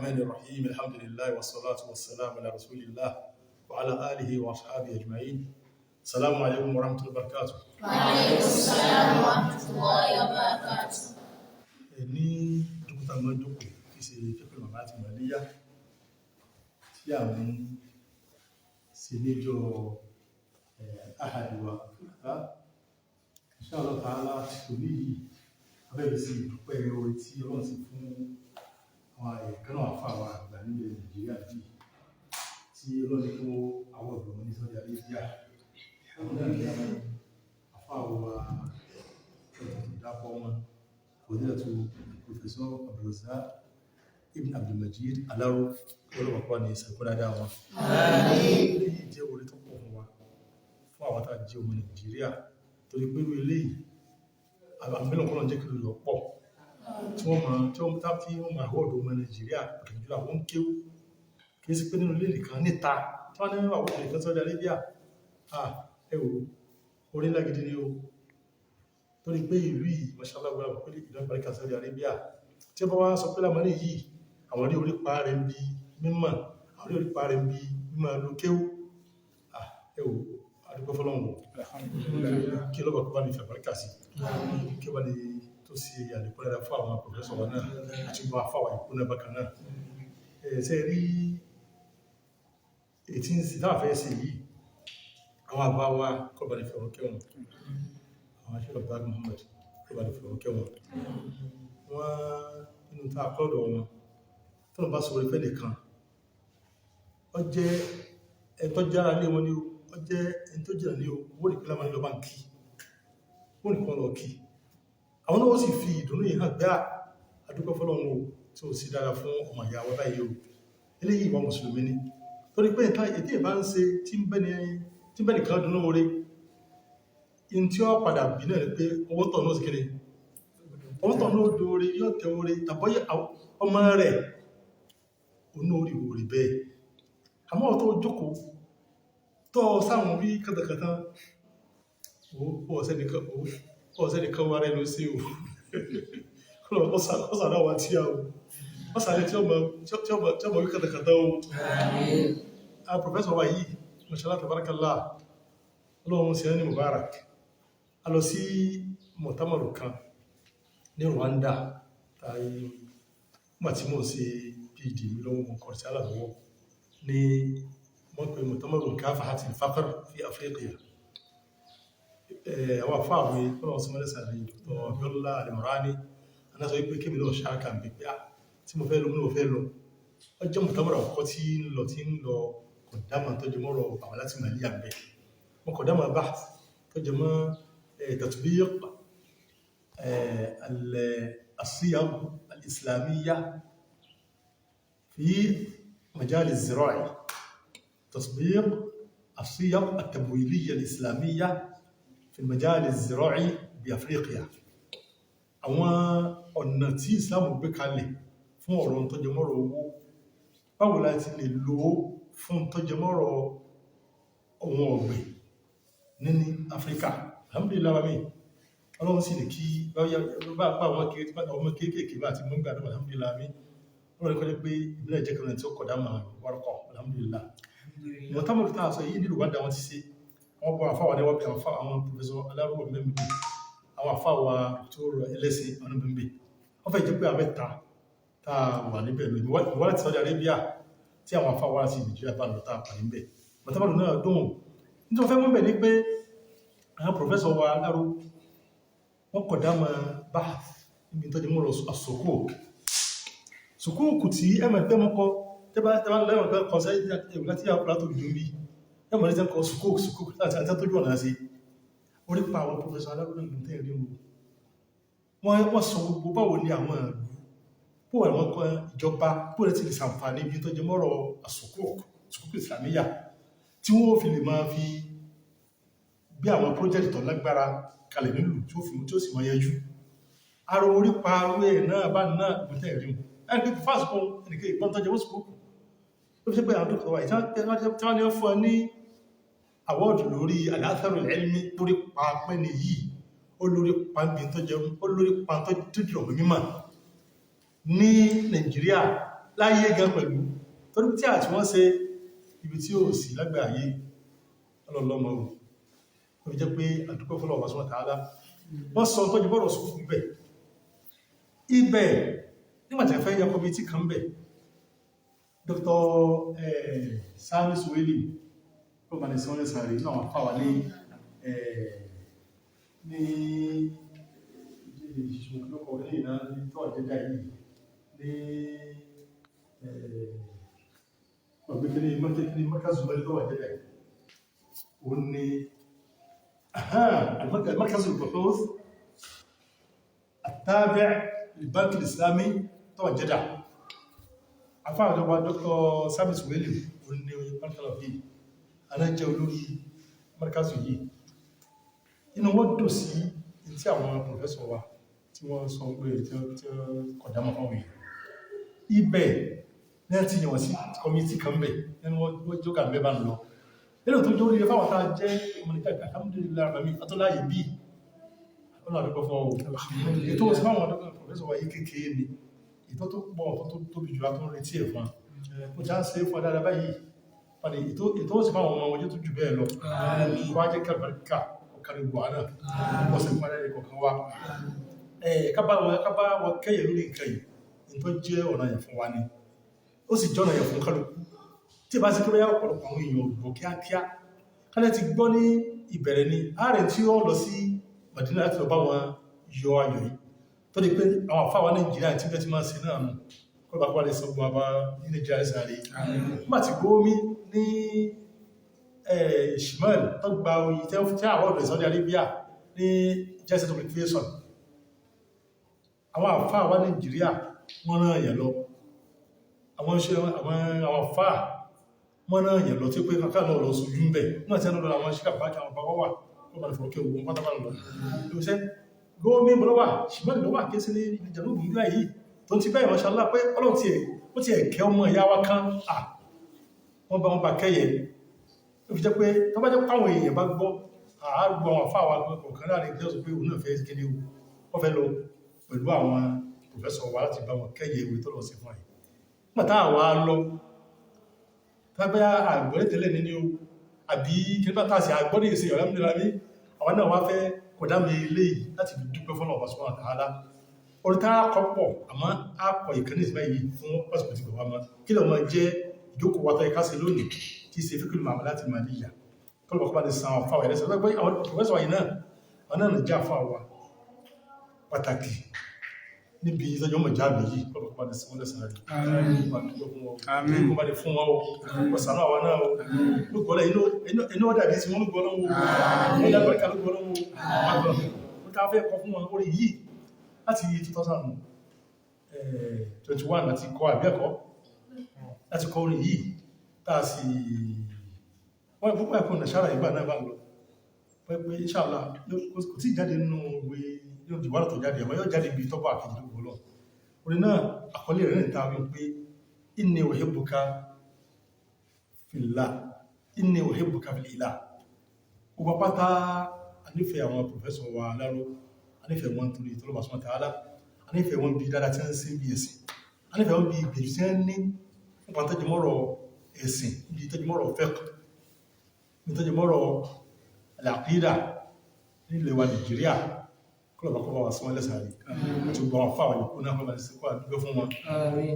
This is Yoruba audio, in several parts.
الرحمن الرحيم، الحمد لله والصلاة والسلام على رسول الله وعلى آله وأصحابه أجمعين. السلام عليكم ورحمة الله وبركاته. وعليكم السلام ورحمة الله وبركاته. Ní dókítà máa jókòó kí ṣe fífẹ́ màmá àti màlíyá tí a ń ṣe níjọ́ àhàdìwà fúlàtà. Insha Allah ta'ala, kò ní yìí abẹ́bí sí ìdúpẹ́ orí tí Ọlọ́run sì fún àwọn ẹ̀kan náà fún àwọn àgbà nílẹ̀ Nàìjíríà bíi tí Ọlọ́run ní kí wọ́n àwọn ọ̀dọ́ ní Saudi Arabia. Àwọn náà ní àwọn afáwọ̀ ìdápọ̀ wọn, Fadilatu Professor Abdulrazak Ibn Abdulmajid Alaro, olùwàpá ní ìsìnkú dáadáa wọn. Eléyìí jẹ́ orí tó pọ̀ fún wa, fún àwọn tá a jẹ́ ọmọ Nàìjíríà, torí pé irú eléyìí àmìlàn kọ́nà jẹ́ kí ló pọ̀ tí wọ́n máa tí wọ́n tá tí wọ́n máa wọ́ọ̀dọ̀ ọmọ Nàìjíríà, pàtàkì jùlọ àwọn ń kéwú. Kì í sí pé nínú ilé nìkan, níta tí wọ́n ní àwọn òkèlè kan Saudi Arabia. Ah, ẹ wò, orí ńlá gidi ni o, torí pé ìlú yìí, mashallah, gbọ́dọ̀ pé ìlú àbáríkà Saudi Arabia, tí wọ́n wá sọ pé lámọ́ní yìí, àwọn rí orí pa rẹ̀ ń bí mímọ̀, àwọn rí orí pa rẹ̀ ń bí mímọ̀ ló kéwú. Ah, ẹ wò, adúgbò fọlọ́run, kí ló bá kó bá ní fàbáríkà sí, kí ó bá ní tó sí àlékún dáadáa fún àwọn professor wa náà àti gbogbo afáwà ìkú náà bákan náà. Ẹ̀ ṣe rí ètí ń sì táà fẹ́ sí yìí, àwọn àbá wa kọ́ bá ní fẹ̀rún kẹwọn, àwọn aṣọ́lọ̀ bá Muhammad kọ́ bá ní fẹ̀rún kẹwọn wọ́n nínú tá a kọ́dọ̀ wọn. Tó lọ bá sọ orí fẹ́ nìkan, ó jẹ́ ẹni tó jára lé wọn ní o, ó jẹ́ ẹni tó jìnà ní o, wọ́n ní pílá máa ń lọ bá ń kí wọ́n nìkan lọ kí. Àwọn náà ó sì fi ìdùnnú yìí hàn pé à adúpẹ́ fọ́lọ́run o tí ó sì dára fún ọmọ ìyá wa báyìí o. Eléyìí ìwà mùsùlùmí ni, torí pé nǹkan èdè ìbá ń ṣe tí ń bẹ́ni kan dùnnú oore in tí ó padà bí náà ni pé owó tọ̀ náà sì kéde, owó tọ̀ náà dóore, yóò tẹ oore tàbí ọmọ rẹ̀ onú orí oore bẹ́ẹ̀. Àmọ́ ọ̀tọ́ jókòó tọ́ sáwọn bí kàtàkàtà ọ̀sẹ̀ nìkan wà rẹ̀ ló sí o, ọ̀sàdá wa tí a o ọ̀sàdá tí ọmọ wí kàtàkàtà o. A professor wa yìí, mashallah, tabarakallah, Ọlọ́run sí ẹni mubarak. A lọ sí mọ̀tàmọ̀rù kan ní Rwanda tàí nígbà tí mo ń ṣe PhD mi lọ́wọ́, mo kọ̀ sí alàlọ́wọ́ ní wọ́n pè mọ̀tàmọ̀rù mukafahati al-faqr fi Afriqiya. Àwọn afáàwé ọlọ́run sí mọ́lẹ́sà rí Dr. Abiola Alimorani anáṣọ wípé kí mi lọ ṣáàkà ń bí pé á tí mo fẹ́ lọ, mo fẹ́ lọ. Ó jẹ́ mọ̀tàmọ̀rù àkọ́kọ́ tí ń lọ, tí ń lọ kọ̀dámà tó jẹ mọ́rọ̀ àwọn láti Mali àbẹ́ wọn kọ̀dámà bá tó jẹ mọ́ tatbiq as-siyag al-islamiyya fi majal az-zira'i, tatbiq as-siyag at-tamwiliyya al-islamiyya fi majal az-zira'i bi Afriqiya. Àwọn ọ̀nà tí Islam gbé kalẹ̀ fún ọ̀rọ̀ tó jẹ mọ́rọ̀ owó, báwo la ti lè lò ó fún tó jẹ mọ́rọ̀ ohun ọ̀gbìn níní Áfíríkà. Alhamdulillah, mi Ọlọ́run sì ní kí bá àwọn ọmọ kéékèèké bá ti mú gbà náà. Alhamdulillah, mi Ọlọ́run kọjá pé ìbílẹ̀ jẹ́ kan tí ó kọ̀dá máa wárúkọ. Alhamdulillah, mọ̀tàmọ̀tà tá a sọ yìí, nílùú Rwanda wọn ti ṣe. Wọ́n bọ́ àfáwà ní wọ́n bí àwọn professor alárùwọ̀ mẹ́mbì, àwọn àfáwà tó rọ ẹlẹ́sìn àwọn mẹ́mbì. Wọ́n fẹ́ jẹ́ pé àmẹ́ta tá a wà níbẹ̀ lọ ìwọ́n láti Saudi Arabia tí àwọn àfáwà láti Nàìjíríà bá lọ tá a pàdé níbẹ̀. Mọ̀tàmọ̀tà náà dùn. Nítorí wọ́n fẹ́ mú bẹ̀ ní pé àwọn professor wa aláró wọ́n kọ̀dá mọ́ bá níbi tó jẹ́ mọ́ lọ sùkúùkù, sùkúùkù tí ẹmọ̀ ẹgbẹ́ mọ́ kọ́ tẹ́bá lẹ́wọ̀n pẹ́ kọ́ sẹ́yìn láti àpùlá tó dùn bí ẹmọ̀ ní tẹ́kọ̀ sùkúùkù, sùkúùkù láti àti tójú ọ̀nà sí orí pa. Àwọn professor aláró náà tẹ́ rí wọn, wọ́n sọ gbogbo báwo ni àwọn ìlú bó àwọn kan ìjọba bó lè ti lè sàǹfààní ibi tó jẹ mọ́rọ̀ sùkúùkù, sùkúùkù ìsìlámíyà, tí wọ́n fi lè máa fi bí àwọn project tó lágbára kalẹ̀ nílùú tí ó fi tí ó sì mọ́ yẹjú ara orí pa arú ẹ̀ náà bá náà gbọ́tẹ̀ rí wọn ẹni pé fásitì kan ẹnìkan ìgbọ́n tó jẹ wọ́n sùkúùkù ló fi ṣe pé àwọn dókítà wa tí wọ́n ní fún ọ ní àwọ́ọ̀dù lórí al-atharu al-ilmi, lórí pa pẹ́ni yìí, ó lórí pa bí tó jẹ, ó lórí pa tó jùlọ mímọ̀ ní Nàìjíríà. Láyé gan pẹ̀lú torí tí àti wọ́n ṣe ibi tí ó sì lágbàáyé ọlọ́lọ́mọ ò ó fi jẹ́ pé àdúgbò fọ́lọ̀ wà sọ́nà tààlá. Wọ́n sọ tọ́jú bọ́rọ̀ sùkú ibẹ̀ ibẹ̀ nígbàtí fẹ́ yẹ kọmitì kan bẹ̀, Dr. Sami Suweli ló bá ní sọ́lẹ̀ sàárè náà wọ́n fáwà ní ní ìṣòkòlókọ̀ ilé ìná ní tó àjẹ́dá yìí ní ọ̀gbẹ́kẹ́lẹ́ mọ́kẹ́kẹ́lẹ́ mọ́kàzùmọ́lẹ́ tó àjẹ́dá yìí, ó ní مركز البحوث التابع للبنك الإسلامي طبعا جدع. Àfáà àjọba Dr. Sami Suweli ní mọ́kànlá yìí aná jẹ́ olórí mọ́kàzù yìí. Inú wọ́n dùn sí tí àwọn professor wa tí wọ́n sọ pé tí wọ́n kọ̀dámọ́ fáwọn èèyàn ibẹ̀ ní àti yàn wọ́n sí committee kan bẹ̀ nínú wọ́n jókà mẹ́bà ń lọ nínú tó jórí fáwọn tá a jẹ́ ọmọ Nàìjíríà. Alhamdulillah rabbi atọ́láyè bí ọ̀nà àdúgbò fún ọwọ́ ètò òsì fáwọn ọdún professor wa yìí kékeré ni ètò tó pọ̀ tó tóbi jù látó ń retí ẹ̀ fún wa ó já ń ṣe é fún adára báyìí padà. Ètò òsì fáwọn ọmọ wọn yóò tún jù bẹ́ẹ̀ lọ. Wọ́n á jẹ́ kàlùbáríkà ọ̀kárí gbọ̀ náà wọ́n sì fún adára kọ̀ọ̀kan wa kábà wọn kẹ́yẹ̀ lórí nǹkan yìí ní tó jẹ́ ọ̀nà yẹn fún wa ni ó sì jọ́nà yẹn fún kálukú tí ìbá sí kébẹ́yà ọ̀pọ̀lọpọ̀ àwọn èèyàn gbọ́ kíákíá kálẹ̀ ti gbọ́ ní ìbẹ̀rẹ̀ ni ààrẹ tí ó lọ sí Madina láti lọ bá wọn yọ ayọ̀ yìí tó di pé àwọn àfáwà Nàìjíríà tí bẹ́ẹ̀ ti máa ń ṣe náà nù kó bá kó lè sọ gbọ́ àbá ní Nàìjíríà sáré nígbà tí gómi ní Shimal tó gba oyè tí àwọn ọ̀dọ̀ Saudi Arabia ní Justice of Recreation, àwọn àfáwà Nàìjíríà wọ́n rán èèyàn lọ, àwọn àfáà wọ́n náà yẹ̀ lọ tí ó pé kankan lọ lọ sójú ń bẹ̀ náà tí wọ́n lọ àwọn ṣíkà bá àwọn bàbá wà tó bá lè fọ̀rọ̀kẹ́ ogun pátápátá lọ lóṣẹ́ gómi bọ́lọ́wà ṣùgbọ́n ìlọ́wà kí sí ní ìjànúbù nígbà yìí tó ti bẹ́ẹ̀ mashallah pé Ọlọ́run ti ẹ̀ ó ti ẹ̀kẹ́ ọmọ ìyá wa kan à wọ́n bá wọn bá kẹ́yẹ. Ó fi jẹ́ pé tó bá jẹ́ páwọn èèyàn bá gbọ́ àárúgbọ́ àwọn àfáà wa kọ̀ọ̀kan láàrin ìjọ sọ pé òun náà fẹ́ kí ni wọ́n fẹ́ lọ pẹ̀lú àwọn pòfẹ́sọ̀ wa láti bá wọn kẹ́yẹ ìwé tó lọ sí fún àyè nígbà tá àwa lọ tábẹ́ àgbọ́lé tẹ́lẹ̀ nínú o àbí kí nígbà tá a sì àgbọ́lé ìṣe ọ̀rẹ́ mi nílá mi àwọn náà wá fẹ́ kọ̀dá mi ilé yìí láti fi dúpẹ́ fọ́nà ọba subhanahu wa ta'ala. Orí tá a kọ́ pọ̀ àmọ́ a kọ ìkànnì ìsìnbá yìí fún pásítọ̀ tí bàbá máa kí ló máa jẹ́ ìjókòó wa tó ẹ̀ka sí lónìí tí í ṣe fíkìlì màmá láti máa níyà kọ́lọ̀ bàbá lè san àwọn fáwọn ẹlẹ́sẹ̀ lọ́gbẹ́ àwọn pòfẹ́sọ̀ yìí náà àwọn náà nìjà fáwọn pàtàkì níbi ìtọ́jú ọmọ ìjáàbí yìí. Kọ́lọ̀ bàbá lè san wọ́n lẹ́sàn rẹ̀ Àmín. kó bá lè fún wọn o ọ̀sánà àwọn náà o lókọ́lẹ̀ inú ọ̀dà bí i tí wọ́n lókọ́ lọ́wọ́ wọ́n dá bàríkà lókọ́ lọ́wọ́ ó tá fẹ́ kọ fún wọn orí yìí láti 2021 láti kọ́ àbí ẹ̀kọ́ láti kọ́ orí yìí tá a sì wọ́n púpọ̀ ẹ̀kọ́ nàṣàrà ìgbà náà bá ń lọ pé inshallah kò tí jáde nínú ìwé nínú ìwádà tó jáde àmọ́ yóò jáde bí tọ́pọ̀ àkejì lókọ́ lọ orí náà. Àkọlé rẹ̀ níta wípé inni uhibbuka fillah, inni uhibbuka fil ilah. Gbogbo pátá anífẹ́ àwọn professor wa láró, anífẹ́ wọn torí tọ́lọ́bà subhanahu wa ta'ala, anífẹ́ wọn bí dáadáa tí wọ́n ń ṣe bí ẹ̀sìn, anífẹ́ wọn bí ìgbèjì tí wọ́n ní nípa tọ́júmọ́rọ̀ ẹ̀sìn, bí tọ́júmọ́rọ̀ fiqh, bí tọ́júmọ́rọ̀ al-aqida nílẹ̀ wa Nàìjíríà. Kọ́lọ̀bà kọ́bà wà sọ́wọ́n lẹ́sàárì àti gbogbo àwọn fáwọn yòókù náà kọ́lọ̀bà sí kó àdúgbò fún wọn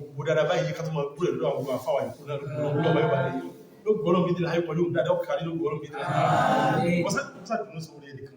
gbogbo dáadáa báyìí ká tó máa gbúrẹ̀ lọ́wọ́ àwọn afáwà yòókù náà lọ́wọ́ báyìí wà lẹ́yìn ló gbọ́rọ̀ mi dé láyé pẹ̀lú dáadáa ọkàrí ló gbọ́rọ̀ mi dé láyé. Wọ́n sá dúró sórí ẹnìkan,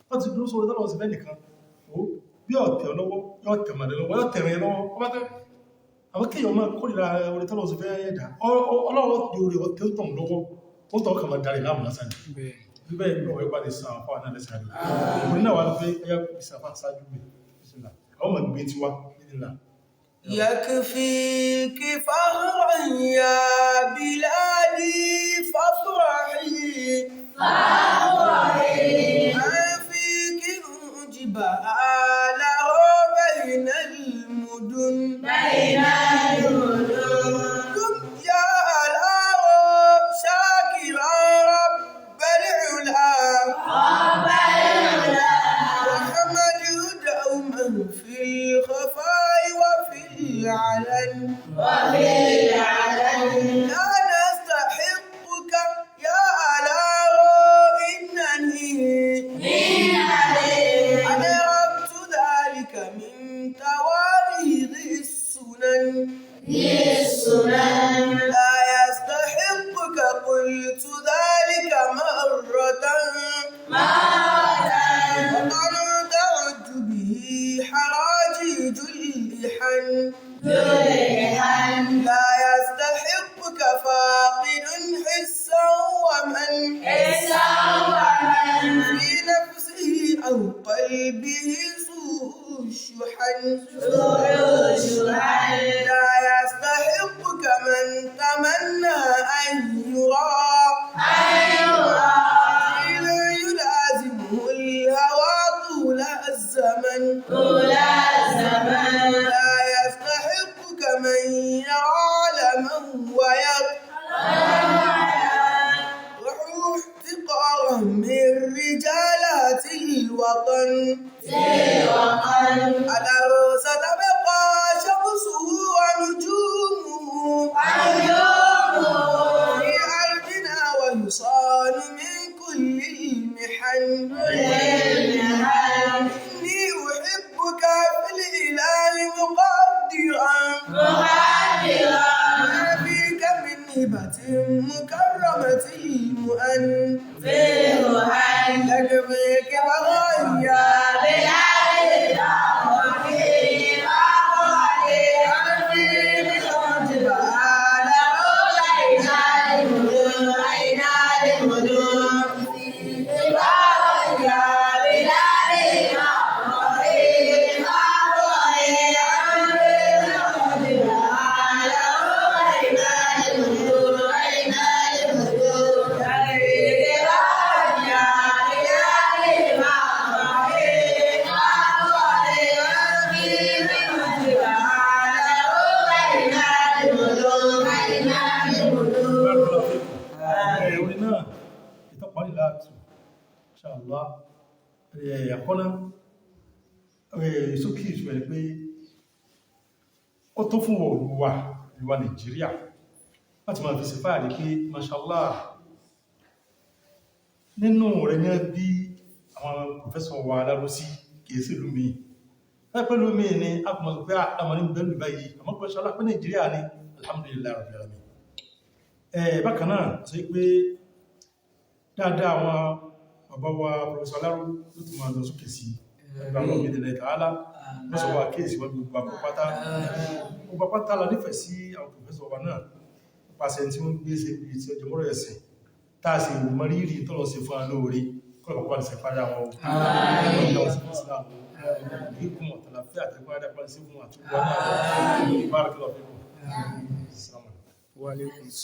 wọ́n ti dúró sórí tọ́lọ́wọ́ sí fẹ́ nìkan ó bí ọ̀tẹ̀ lọ́wọ́ yóò tẹ̀ màdé lọ́wọ́ yóò tẹ̀rẹ̀ lọ́wọ́ ọba tẹ́ àwọn kéèyàn máa kórìíra orí tọ́lọ́wọ́ sí fẹ́ ẹ̀dá ọlọ́wọ́ di orí ọ̀tẹ̀ tó ń lọ́wọ́ ó tọ́ kàn máa darí láàmú lásán ni bíbẹ́ ìlú ọ̀rẹ́ bá lè san àfáà náà lẹ́sẹ̀ rẹ̀ òun náà wà pé ẹyà ìsàfà ṣáájú rẹ̀ bísílà àwọn ọmọ ìgbé tiwa nílà. يكفيك فخرا يا بلادي فافرحي فيك جبال بين المدن دم يا الأرى شاكرا رب العلا وحمده دوما في الخفاء وفي العلن. وفي للسنن. لا يستحقك قلت ذلك مرة مرة. وطن تعج به حراجيج اللحن. ذلحا. لا يستحقك فاقد حسا ومن حسا ومن في نفسه أو قلبه سوء الشحن. سوء الشحن. لا يستحقك من تمنى أن يرى أن يرى قيل يلازمه الهوى طول الزمن. طول الزمن. لا يستحقك من يرى لما ويطرح احتقارا من رجالات الوطن. الوطن. الأرض ستبقى شمسه ونجومه ونجومه في أرضنا ويصان من كل المحن. المحن. إني أحبك في الإله مقدرا مقدرا ما فيك من هبة مكرمة المؤن. في المحن. يكفيك بغيا Orin náà ìtọ́parí láti ṣàlá ẹ̀kọ́nà sókè ìṣúwẹ̀ pé ó tó fún olúwa ìwà Nàìjíríà láti máa fi sífà rí pé mashallah nínú rẹ̀ ní bí àwọn pòfẹ́sọ̀ wa Aláròsí kìí sí ìlú mi pẹ́lú mi ní àpùmọ̀ pé àmọ́ ní bẹ́lú báyìí àmọ́ pé ṣọlá pé Nàìjíríà ní alhamdulillah rabbil alamin. Bákan náà sọ pé dáadáa àwọn bàbá wa Professor Aláró ló tún máa lọ sókè sí ẹgbẹ́ àwọn òmìnira ìtàhálà wọ́n sọ wá kéèsì wọ́n gbogbo àpapátá gbogbo àpáta la nífẹ̀ẹ́ sí àwọn pòfẹ́sọ̀ wa náà nípasẹ̀ tí wọ́n gbé sí ibi tí ọjọ́ mọ́rọ̀ ẹ̀sìn tá a sì mọ rírì tó lọ sí fún alóore kọ́lọ̀ pàpà lè sẹ̀fárí àwọn ohun. Wa alaikum.